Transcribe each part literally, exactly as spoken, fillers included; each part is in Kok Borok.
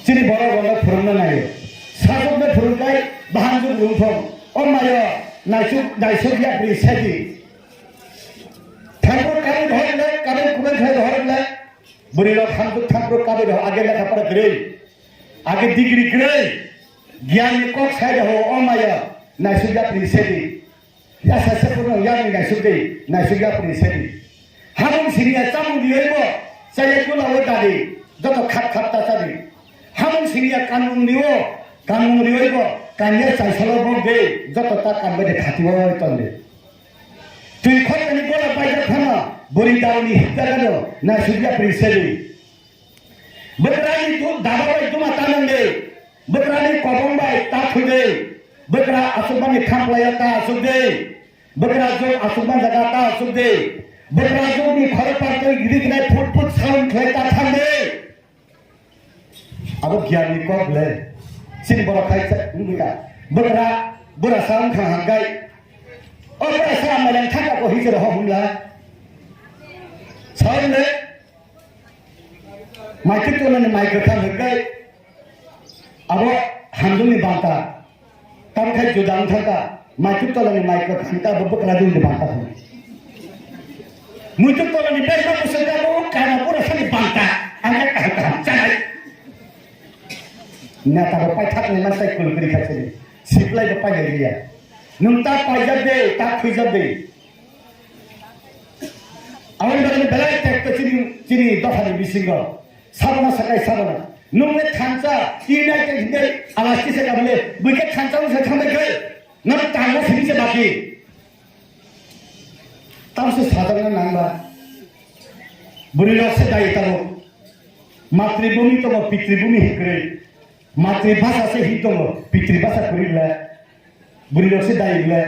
Chini borok rokno phwrwngna naio. Sajwkno phwrwngkhai bahanjwk rwngthong. O mayo naisuk, naisuk yapri sedi. Thampro kabui rohor le, kabui kubui khai rohor le. Bwrwi rok hamjwk thampro kabui rohor age lekha pora kwrwi. Age degree kwrwi. Giyan ni kok sai roho o mayo naisuk yapri sedi. Ya saisa phuru yang ni naisuk di, naisuk ya phuru sedi. Hamung sini ya chamung di oi bo, saya kula wo dadi, joto khat khat ta sadi. Hamung sini ya kanung di wo, kanung di oi bo, kanya sai salo bo de, joto ta kan bede khati wo oi ton de. Tui khot ni gola bai ja khama, bori dal ni hita kano, naisuk ya phuru sedi. Bwkrani du-, daba bai duma ta nang de. Bwkrani kobong bai ta thwi de. Bwkra asukmani khamplaiya ta asuk de. Bwkra jok asukma jaga ta asuk de. Bwkra jokni khorokpar twi rignai phut phut sound khlai ta thang de. Abo giyanni kok le. Chini borok khai sa wngya. Bwkra, bwrasa wngkha hangkai. O bwrasa mailang thangka ko hijra ho humla. Sound le. Maikwk tolani mai kwthang hwnkhe abo hamjwkni banta, tamkhai juda wng thangkha. Maikwk tolani mai kwthang hwnkhe abo bwkra jwkni banta hwnwi. Muikwk tolani berma bwswk abo kana pura sani banta, ang kaham kaham chanai. Neta bo paithak ni mansai kulgri kha sini, siplai bo pailai liya. Nwng ta paijak de, ta khwijak de. Aboni bagwi belai tekto chini, chini dophani bisingo. Sabana sakai sabana. Nwng le thansa, tinai ke hinde alas kisa kabile, buike thansa wngsa thangnai ke. Nwng tangma sini se baki. Tamse sajakna nangba. Bwrwi rok se dai tabuk. Matribhumi tongo, pitribhumi hikwrwi. Matribhasa se hi tongo, pitribhasa kwrwi le. Bwrwi rok se dai le.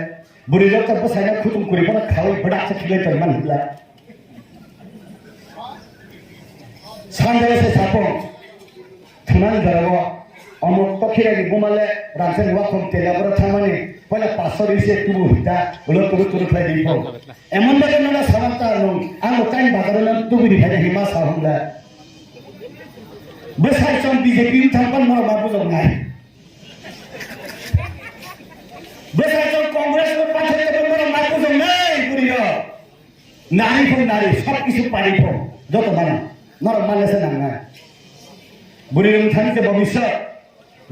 Bwrwi rok ta bwsaina khutung kwrwi phano khawi bwdak se khiklai tongmani hwnla. Sanjaya se sapung. Thumani jora o. Omo tokhirani buma le ramsani wakhom tela bwrwi thangmani. Poila paso ri se tubu hita. Ulo turu turu khlai di pho. Emon bagwi nono saban ta nung. Ang bo kain bazar o nang tubu di phai hima sa hwnla. Bwsai chong B J P wng thang pan norok ma bujok nai. Bwsai chong Congress no pathai tebo norok ma bujok nai bwrwi rok. Nari phung nari, sob kisu pari phung, joto mano. Norok manna se nangnai. Bwrwi rok thani je bobiswt.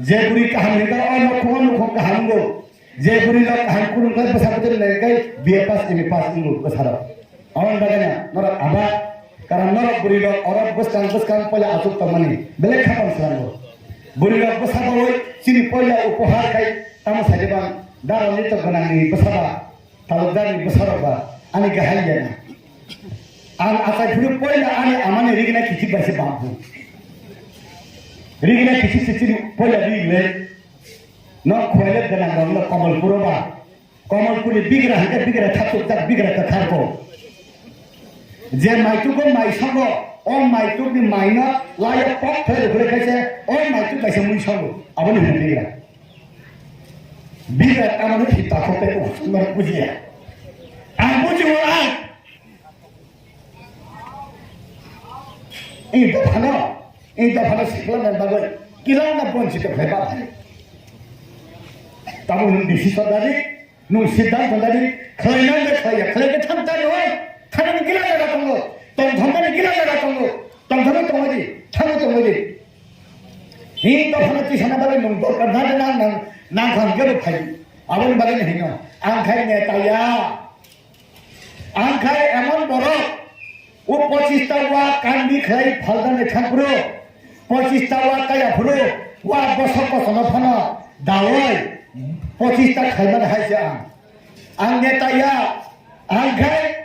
Je bwrwi kaham hwnkhe o nokhungo nokhung kaham wngo. Je bwrwi rok kaham kurung khe bwsa bwtwi nai khe B A pass, M A pass wngo bwsarok. Aboni bagwi no norok aba, karon norok bwrwi rok oro bwskang bwskang poila achuk tongmani belai khapang swnamgo. Bwrwi rok bwsa bawi chini poila upohar khai tamo saide bang dara nito gwnangni bwsa ba. Talukdarni bwsarok ba ani gahai ya na. Ang achai phuru poila ani amani rigna kichik bai se bambu. Rigna kichik se chini poila ri le. No khwele gana no no Kamalpuro ba. Kamalpurni bigra hake bigra thapuk tak bigra ka tharko. Je maituk ko mai sango, o maitukni maino laya pok thai rukre kaise, o maituk kaise mui sango. Aboni hwn bigra. Bigra tamani thwi takhuk tei ukhuk songmani bujiya. Ang bujiwo ang. Ito phano, ito phano sikla nang bagwi. Kila na bonsi to phai ba phai. Tamo hwn bisi sodari, nung siddhant sodari, khlai nang de khlai ya, khlai ke tham ta no. Thana ni gila jaga tongo, tong tham ni gila jaga tongo, tong tham tongo di, tham tongo di. Hi to phano ti sana bagwi nung to na na na na kham ke phai. Aboni bagwi ni hino, ang khai neta ya. Ang khai emon borok, o pochista wa kandi khlai phalda ne thangphuru, pochista wa kaya phuru, wa bosok kosono phano dawai, pochista khlaimani hai se ang. Ang neta ya, ang khai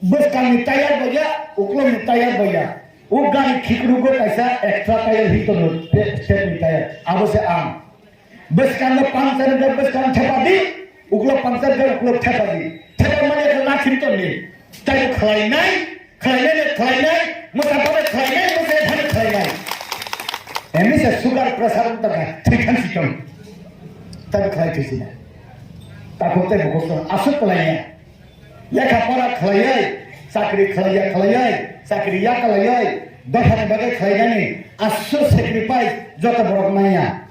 bwskangni tayar boya, uklokni tayar boya. O gari khikrugo kaisa extra tayar hitono state ni tayar. Abo se ang. Bwskango puncture wngkha bwskang thepadi, uklok puncture wngkha uklok thepadi. Thepamani khe lakhini tongdi. Tei khlainai, khlainai, khlainai, mwsaphano khlainai, mwsaphano khlainai. Emi se sugar pressure wngkha, thwi thansi tong. Tei khlai thwisi na. Takhuk tei bukhuk tong, aswk khlainai. Lekha pora khlaiwi, chakri khlaiya khlaiwi, chakri ya khlaiwi, Dophani bagwi khlainani aswk sacrifice joto borok manya.